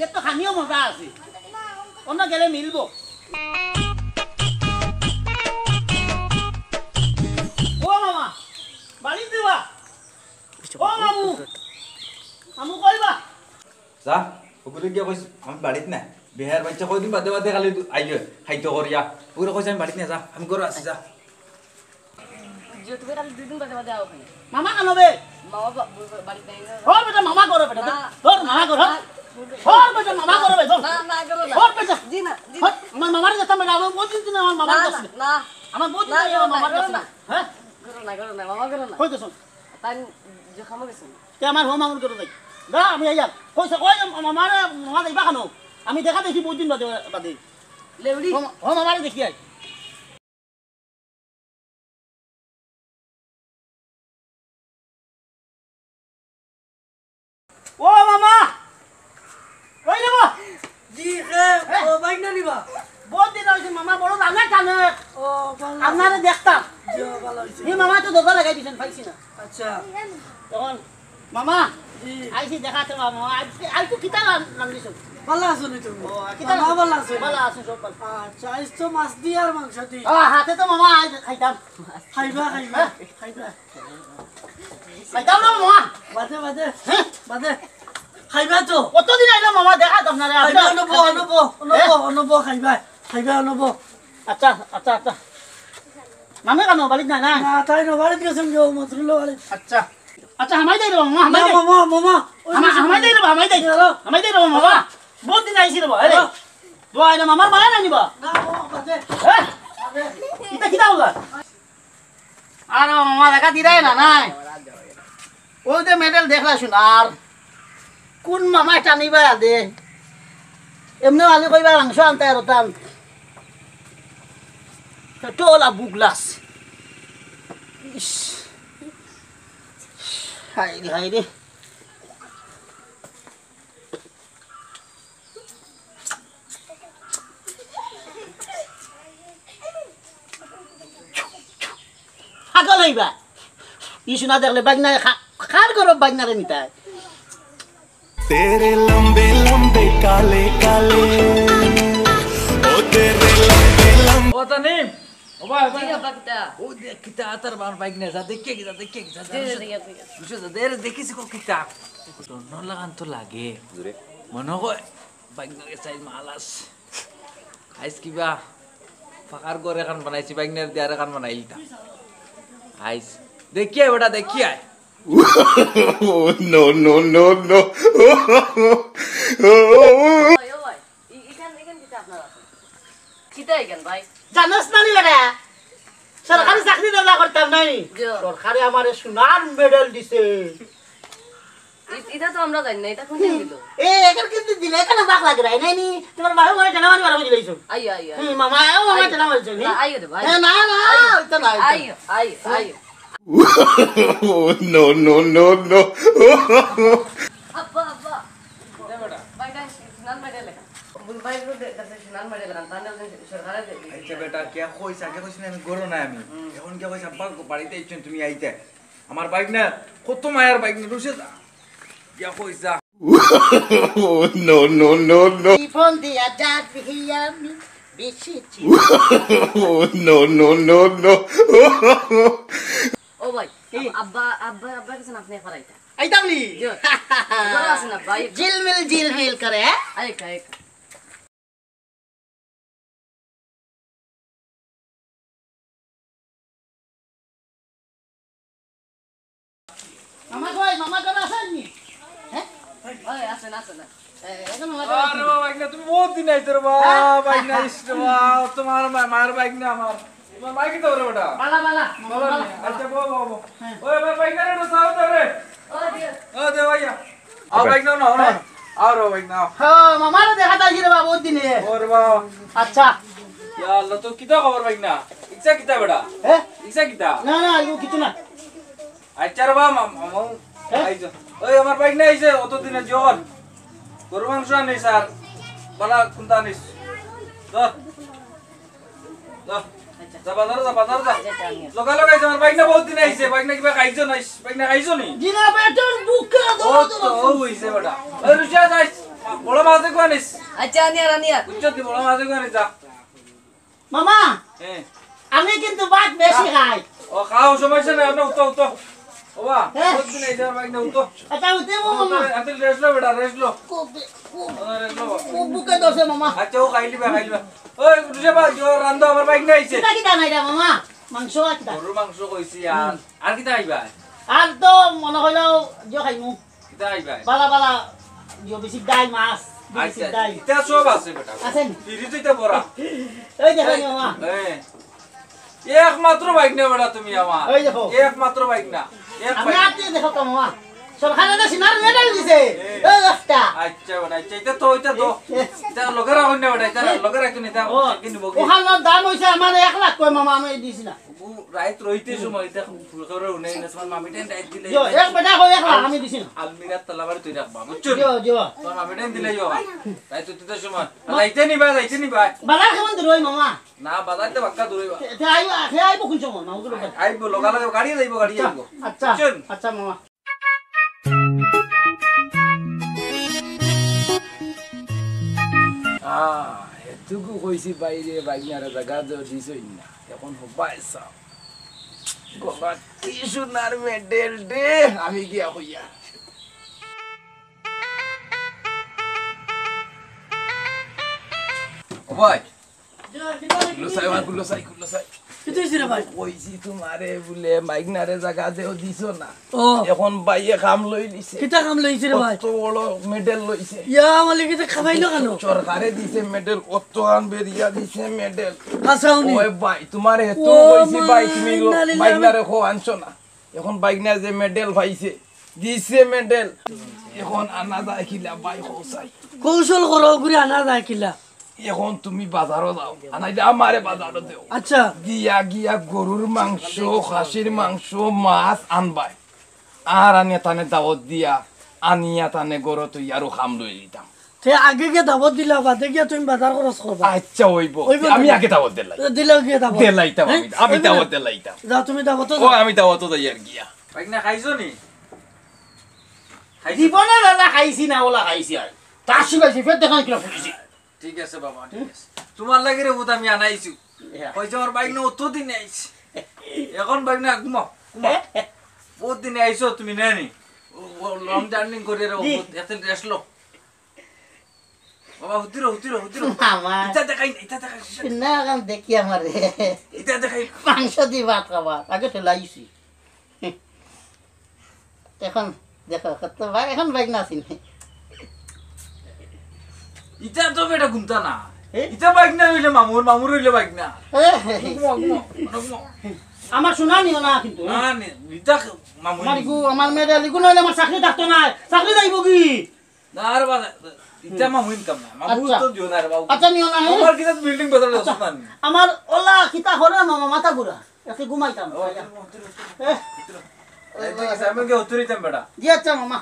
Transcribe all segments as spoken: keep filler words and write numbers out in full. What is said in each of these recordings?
এর তো খানিও মজা আছে। অন্য গেলে মিলবো। ও মামা, বাড়িত দিবা? ও মামু, মামু কইবা? যা, ওগুলো গিয়া কইস, "আমি বাড়িত না।" বেহার বাচ্চা কয়দিন বাদে বাদে খালি আইলে খাইতো করিয়া। ওগুলো কইস, "আমি বাড়িত না, যা, আমি ঘরে আছি, যা।" যে তুমি খালি দুই দিন বাদে বাদে আও কেনে? মামা কেন বে? মামা বা-, বা-, বাড়িত নাই না। ওর বেটা মামা করো বেটা, না। তোর মামা করো। না, ওর বেটা মামা করো বে, তোর। না, না, করো না। ওর বেটা। জি না, জি না। হট, আমার মামার কাছে আমি যাবো, বলছি না আমার মামার না, কাছে। না, না। আমার বলছি না, না, আমার মামার না, কাছে। না। হ্যাঁ? করো না, করো না, মামা করো না। কই গেছো? তাই যে খামো গেছে। তে আমার হো মামুর করো যাই। যা, আমি আইয়ার। কইছে, কই মামারে, মামা যাইবা কেন? আমি দেখা দেখি বহুত দিন বাদে, বাদে। লেউড়ি। হো, হো মামারে দেখি আই। ও মামা! কই রে বা? জি, হে, এ? ও বাইক না নিবা? বহুত দিন হইছে মামা, বড় জানে টানে। ও, ভালা আপনারে হইছে। দেখতাম। জি, ও, ভালা হইছে। এই মামা তো দরজা লাগাই দিছেন, পাইছি না। আচ্ছা। তখন মামা, জি। আইছি দেখাতে মামা, আইছি, আইছি কিতা নাম, নাম দিছো? ভালা আছো নি তুমি? ও, কিতা মামা নাম? ভালা আছো? ভালা আছো, সব ভালা। আচ্ছা, আইজ তো মাছ দি আর মাংস দি। ও, হাতে তো মামা আইজ খাইতাম। খাইবা, খাইবা, হ্যাঁ? খাইবা। খাইতাম না মামা। বাদে, বাদে। হ্যাঁ? বাদে। খাইবা তো। কতদিন আইলো মামা, দেখা তো আপনারে। খাইবা, অনবো, অনবো, অনবো, হ্যাঁ? অনবো, খাইবা। খাইবা, অনবো। আচ্ছা, আচ্ছা, আচ্ছা। মামে কেন বাড়িত নাই না? না, তাই না, বাড়িত গেছেন গো, মতরুল্লাহ বাড়িত। আচ্ছা। আচ্ছা, হামাই দেই রে মামা, হামাই না, দেই। মামা, মামা, ওই হামা-, যে হামাই দেই রে বা, হামাই দেই। দাঁড়াও। হামাই দেই রে বা মামা। দাঁড়াও। বহুত দিন আইছি রে বা, আরে। দাঁড়াও। দোয়া আইলে মামার মায়া নাই নি বা? না, মামা, বাদে। হ্যাঁ? বাদে। ইটা কিতা হলা? আর মামা দেখা দিরাই না, নাই? ওই যে মেডেল দেখলা সোনার। কোন মামায় টানিবা আদে? এমনে আলি কইবা মাংস আনতে আর ওটা আনতে। টোলা বুগলাস। ইস। হায় রে, হায় রে। পাগল হইবা। ইসু না দেখলে বাইক না খা-, খার গরম বাইক না রে নিতাই। তেরে লম্বে লম্বে কালে কালে, ও তেরে লম্বে লম্বে ও তানিম, ও ভাই, ও ভাই। জি, আব্বা, কিতা? ও দেখ, কিতা আতার বার বাইক না, যা, দেখিয়া কিতা, দেখিয়া কিতা, জি, জি, যা, দেখি, দেখি। বুঝছো, যা, দে রে, দেখিস কো কিতা। তো ন লাগান তো লাগে। জোরে। মনে হয় বাইক না সাইজ মাল আছে। আইজ কিবা ফাঁকার ঘর এখান বানাইছি, বাইক না দিয়ে আর এখান বানাইলিতা। আইজ দেখিয়া বেটা, দেখিয়া। Oh, no, no, no, no. ওই, ওই, ই-, ইখান, ইখান কিতা আপনার আছে? কিতা ইখান, ভাই? জানোস না নি বেটা? সরকারি চাকরি দেওয়া করতাম নাই। জি। সরকারে আমারে সোনার মেডেল দিছে। ই-, ইটা তো আমরা জানি না, ইটা কোন দিন দিল? এ, এখান কিন্তু দিলে এখানে বাক লাগে নাই, নাই নি? তোমার বাবা মনে জানা মানি বারো দিলাইছো। আইও, আইও, আইও। হুম, মামা, ও মামা আইও। জানা মানছো নি? না, আইও রে ভাই। এ, না, না, আইও। ওইটা না, ওইটা না। আইও, আইও, আইও। Oh, no, no, no, no. আব্বা, আব্বা। দে বেটা। ভাই, ভাই, সোনার মেডেল লেখা। ভাই, ভাই, দে, দে, সোনার মেডেল লেখা। তাহলে সরকারে দে, দে। আচ্ছা বেটা, কে কইছে? আগে কইছি না আমি গরু নাই আমি। হুম। এখন কে কইছে, আব্বা, বাড়িতে আইছেন তুমি আইতে। আমার বাইক না, কত মায়ার বাইক না, রুশে যা। গিয়া কইছে। Oh, no, no, no, no. জীবন দিয়া যা দিহি আমি বেশি চিনি। Oh, no, no, no, no. ও ভাই, কি? আব-, আব্বা, আব্বা, আব্বার কাছে আপনি এখন আইতা। আইতাম নি? জি। ঘরে আছেন আব্বা, আইও। ঝিলমিল, ঝিলমিল করে, হ্যাঁ? আইও, আইও। মামা কই? মামা ঘরে আছেন নি? হ্যাঁ? ওই, আছেন, আছেন। এ, এখন মামা ঘরে আছেন। আরে বাবা, এগুলা তুমি বহুত দিন আইছো রে বাবা, হ্যাঁ? ভাই, নাইস রে বাবা, তোমার মা-, মায়ের বাইক না আমার। তোমার বাইক তো রে বেটা। বালা, বালা, মামা, বালা, বালা। আচ্ছা, বউ, বউ, বউ। হ্যাঁ। ওই, আমার বাইক না রে, ওটা সাউথ রে। ও, দিও। ও, দে ভাইয়া। আও বাইক নাও, নাও, নাও। হ্যাঁ। আও রে বাইক নাও। হ্যাঁ, মামারে দেখা যাইছে রে বাবা, বহুত দিনে। ওরে বাবা। আচ্ছা। ইয়া আল্লাহ, তো কিতা খবর বাইক না? ইচ্ছা কিতা বেটা? হ্যাঁ? ইচ্ছা কিতা? না, না, এগুলো কিছু না। আচ্ছা রে বাবা, মাম-, মামু, হ্যাঁ? আইছো। ওই আমার বাইক না আইছে, অত দিনে জোর। গরু মাংস আনিস আর বালা কুন্তা আনিস। ধর। ধর। যা, বাজারো যা, বাজারো যা। লগে লগে আইছে, আমার ভাইগনা বহুত দিন আইছে, ভাইগনা কিবা খাইছো না? ভাইগনা খাইছো নি? জি না, পেটর ভুকে ও তো, ও হইছে বেটা। ওই রুশিয়া যাইস, বড় মাছ দেখো আনিস। আচ্ছা, আনিয়ার, আনিয়ার। বুঝছো তুই, বড় মাছ দেখো আনিস, যা। মামা, হ্যাঁ। আমি কিন্তু ভাত বেশি খাই। ও, খাও, সমস্যা নাই, আপনি উঠো, উঠো। ও বা, হ্যাঁ। বহুত দিন আইছে, আমার ভাইগনা, উঠো। আচ্ছা, উঠে মামা। এত rest লো বেটা, rest লো। খুব, খুব, ও, rest লো। খুব ভুকে ধরছে মামা। আচ্ছা, ও খাইলিবা, খাইলিবা। ওই, উঠে বা, জো, রান্দো, আমার ভাইগনা আইছে। কিতা কিতা নাই রে মামা? মাংস আর কিতা? গরুর মাংস কইছি আর, হুম। আর কিতা খাইবা? আর তো মনে হইলো জো খাইমু। কিতা খাইবা? বালা বালা, জো বেশি ডাই মাছ, বেশি আচ্ছা, ডাই। ইতা সব আছে বেটা। আছে নি? ফ্রিজ ইতা ভরা। ওই দেখো রে মামা। হ্যাঁ। একমাত্র ভাইগনা বেটা তুমি আমার। ওই দেখো। একমাত্র ভাইগনা। এক আমি ভাইগনা। আতে দেখো তো মামা। সরকারে তো সোনার মেডেল দিছে। এ। এই একটা। আচ্ছা বেটা, আচ্ছা, ইতা তো, ইতা তো। এ। ইতা লগে রাখো না বেটা, ইতা লগে রাখো না, ইতা ও, কিনবো কি? ওখানোর দাম হইছে আমার এক লাখ কয় মামা, আমি দিছি না। ও, রাইত রইতে সময়, ইতা করে উনে না, তোমার মামিটাইন রাইত দিলে। জো, এক বেটা কয় এক লাখ, আমি দিছি না। আলমিরার তলাবারে তুই রাখবা, বুঝছো? জো, জো। তোমার মামিটাইন দিলে জো। রাইত উঠতে সময়। যাইতে নিবা, যাইতে নিবা। বাজার কেমন দূর হয় মামা? না, বাজার তো বাক্কা দূর হইবা। তে, তে আইব, তে আইব কোন সময়? মামা গুলো আই-, আইব, লগে লগে গাড়ি যাইব, গাড়ি আচ্ছা, যাইব। আচ্ছা, বুঝছেন? আচ্ছা মামা। আহ, এটুকু কইছি বাইরে, ভাইগনারে জাগা দিও দিছই না। এখন হবায় চাও। গলাত কি সোনার মেডেল রে, আমি গিয়া কইয়া। ও ভাই, খুলো চাই, ভাই, খুলো চাই, খুলো চাই। কিতা হইছে রে ভাই? কইছি তোমারে বুলে, ভাইগনারে জাগা দেও দিছো না। ও। এখন ভাইয়ে কাম লই লিছে। কিতা কাম লইছে রে ভাই? কত বড় মেডেল লইছে। ইয়া, মালিক, ইতা খাবাইলো কেনে? সরকারে দিছে মেডেল, কত আন বেরিয়া দিছে মেডেল। হাছাউ নি? ওই ভাই, তোমারে এত ও কইছি মা, ভাই, তুমি ইন্না লিল্লাহি। ভাইগনারে কো আনছো না। এখন ভাইগনায় যে মেডেল পাইছে, দিছে মেডেল। এখন আনা যায় কিলা ভাই, কও চাই। কৌশল করো, ঘুরে আনা যায় কিলা। এখন তুমি বাজারো যাও, আনাইলে আমারে বাজারো দেও। আচ্ছা। গিয়া গিয়া গরুর মাংস, খাসির মাংস, মাছ আনবায়। আর আনিয়া তানে দাওয়াত দিয়া, আনিয়া তানে ঘরো থইয়া আরো কাম লই দিতাম। তে আগে গিয়া দাওয়াত দিলা, বাদে গিয়া তুমি বাজার খরচ করবা। আচ্ছা, অইবো। অইবো আমি না? আগে দাওয়াত দিলাই। দিলাও গিয়া দাওয়াত। দিলাইতাম হ্যাঁ? আমি, আমি অইবো না? দাওয়াত দিলাইতাম। যাও তুমি দাওয়াতো ও, যাও। আমি দাওয়াতো যাই আর গিয়া। ভাইগনা খাইছো নি? খাইছো? জীবনে দাদা খাইছি না, ওলা খাইছি আর। তার শিবাইছি, ফের দেখা কিনা ফুলিছি। ঠিক আছে বাবা, ঠিক আছে। তোমার লাগি রে বুধ আমি আনাইছি। ইয়া। কইছে আমার ভাইগনা অত দিনে আইছে। এখন ভাইগনা ঘুমাও, ঘুমাও। বহুত দিনে আইছো তুমি, নেনি? ও, ও, long journey করে রে, জি। বহুত, এত rest লো। বাবা, হুতিরো, হুতিরো, হুতিরো। মামা। ইটা দেখাই, ইটা দেখাই। না, এখন দেখি আমারে। ইটা দেখাই। মাংস দি ভাত খাবা, আগে তো লাইছি। এখন দেখো, কত ভাই, এখন ভাইগনা আছি নি। ইটা তো বেটা ঘুমতা না। এ? ইটা ভাইগনা অইলে মামুর, মামুর অইলে ভাইগনা। এ? ঘুমাও, ঘুমাও, ঘুমাও। আমার সোনা নিও না কিন্তু, এ? না, নে, ইটা মামুর আমার নিও। ইগু, আমার মেয়ের ইগু নইলে আমার চাকরি থাকতো না। চাকরি যাইব কি? না রে বাবা, ইটা মামু income না। মামু আচ্ছা। তো দিও না রে বাবু। আচ্ছা, নিও না, হ্যাঁ? আমার কিতা building বেচা আচ্ছা। দরকার নাই। আমার ওলা কিতা হরে মামা মাথা ঘুরা। একে ঘুমাইতাম। ও, খাইয়া। হুতুর, হুতুর, এ? হুতুর। এই ঠিক আছে, আমি কি হুতুর হইতাম বেটা? জি আচ্ছা মামা।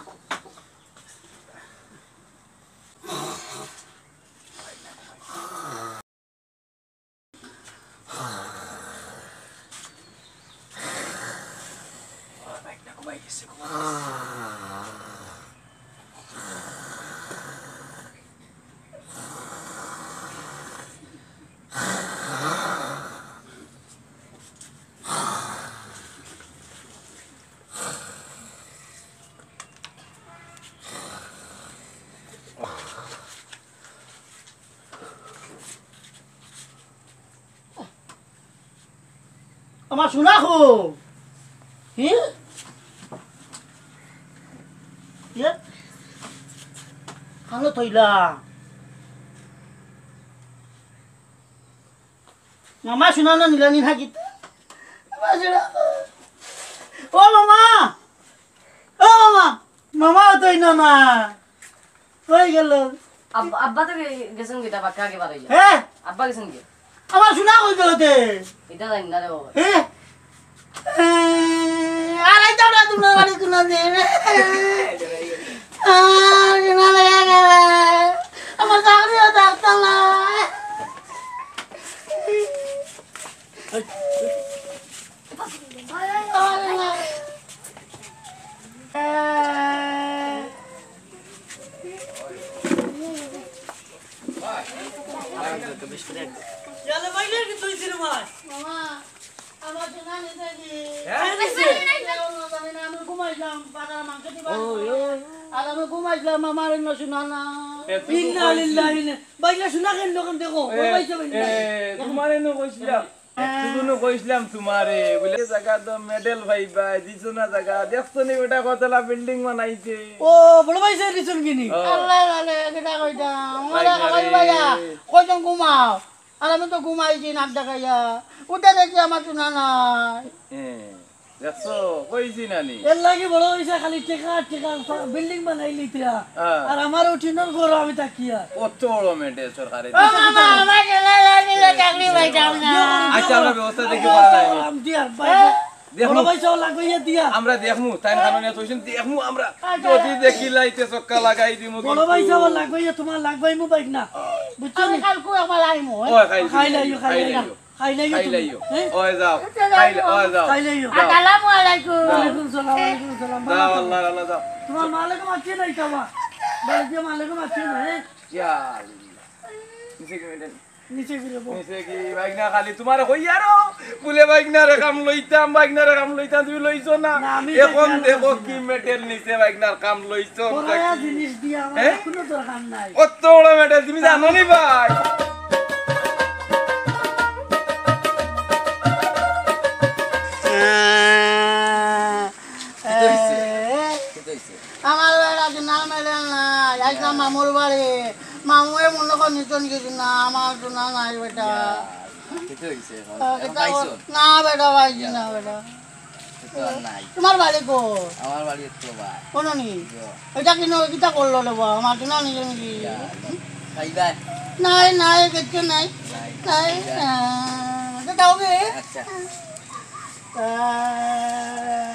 আমার সোনা কো? হি? ইয়ে? খানো থইলা? মামা সোনা না নিলা নি না কিতা? মামা সোনা কো? ও মামা! ও মামা! মামা তো ইনো না। কই গেল? আব-, আব্বা তো গে-, গেছেন গিয়া, বাক্কা আগে বারইয়া। হ্যাঁ? আব্বা গেছেন গিয়া। আমার সোনা কই গেল তে? ইটা জানি না রে বাবা। হ্যাঁ? এ, আর আইতাম না তোমরা বাড়ি কোনোদিন। আমার সোনা লইয়া গেল। আমার চাকরিও থাকতো না। ইয়ালে বাইরে কি তুই ছিল মাই? মামা, আমার সোনা নিছে কি? হ্যাঁ? আমি ঘুমাইছিলাম, বাজারে মাংস দিবা। আর আমি ঘুমাইছিলাম, আমার অন্য সোনা না। এ, তুই তো ইন্না কইছিলি। লিল্লাহি ইন্না-, বাইরে সোনা কেন দোকান দেখো? এ, ওই বাইরে বাইরে। এ, তোমারে নু কইছিলাম। একটু নু কইছিলাম তোমারে, বুলে জাগা তো মেডেল ভাই ভাই, দিছো না জাগা, দেখছো নি বেটা কতলা বিল্ডিং বানাইছে। ও, বড় ভাই স্যার দিছুন কিনি? ও। আল্লাহ জানে, কিতা কইতাম। ভাই আমারে রে। কই ভাইয়া, কইতাম ঘুমাও। আর আমি তো ঘুমাইছি নাক ডাকাইয়া। উঠে দেখি আমার সোনা নাই। হ্যাঁ, দেখছো? কইছি না নি? এর লাগি বড় হইছে খালি টেকা, টেকা, বিল্ডিং বানাই লিতরা। হ্যাঁ। আর আমার টিনর ঘর আমি থাকিয়া। কত বড় মেডেল সরকারে ও দিছে। মামা, আমার সোনা নাই, নিলে চাকরি পাইতাম না। আচ্ছা, আমরা ব্যবস্থা দেখি পারা যায়। আম দিয়ার বাইরে। হ্যাঁ? দেখমু। বড় ভাই সব লাগবে ইয়ে দিয়া। আমরা দেখমু, তাই না? কারণ এত হইছেন, দেখমু আমরা। আচ্ছা। যদি দেখি লাইতে চক্কা লাগাই দিমু বড় কিন্তু। ভাই সব লাগবে ইয়ে, তোমার লাগবে ইমু বাইক না। বুঝছো আমি নি? কালকে একবার আইমু, হ্যাঁ? ও, খাই খাই দিও, লাইও, খাই খাই লাইও। লাইও। খাইলাইও, খাইলাইও। খাইলাইও। হ্যাঁ? ওই যাও, আচ্ছা, খাইলা-, যাও। ওই যাও, খাইলাইও। যাও। আসসালামু আলাইকুম। যাও। ওয়ালাইকুম সালাম, ওয়ালাইকুম সালাম। যাও, আল্লাহ, আল্লাহ, যাও। তোমার মালিক মারছে নাই, কাবা? বাড়িতে মালিক মারছে নাই, হ্যাঁ? ইয়া আল্লাহ। নিচে কি মেডেল? নিচে ফিরে বল। নিচে কি বাইক না খালি তোমার হই আরো? বুলে বাইক না রে কাম লইতাম, বাইক না রে কাম লইতাম, তুমি লইছো না। না, আমি এখন বাইক না দেখো লইছি কি না। মেডেল নিচে বাইক না কাম লইছো, পরায়া দেখি। জিনিস দিয়া আমার হ্যাঁ? কোনো দরকার নাই। কত বড় মেডেল তুমি জানো নি ভাই? কিতা হইছে? এ, কিতা হইছে? আমার বেটা সোনা মেলে নাই, আইসা মামুর বাড়ি। মামুয়ে মনে কর নিতন কিছু না, আমার সোনা নাই বেটা। ইয়া, কিতা হইছে এখন? আহ, এখন কিতা পাইছো? কর-, না বেটা, পাইছি না বেটা। তো আর নাই। তোমার বাড়ি কো? আমার বাড়ি তো ভাই। কোনো নি? ইয়ো। এটা কিনো, কিতা করলো রে বাবা? আমার সোনা নিয়ে নাকি? ইয়া, খাইবা? নাই, নাই, কিচ্ছু নাই। নাই, নাই, খাইবা? আহ, তো দাও গে। আচ্ছা। আহ,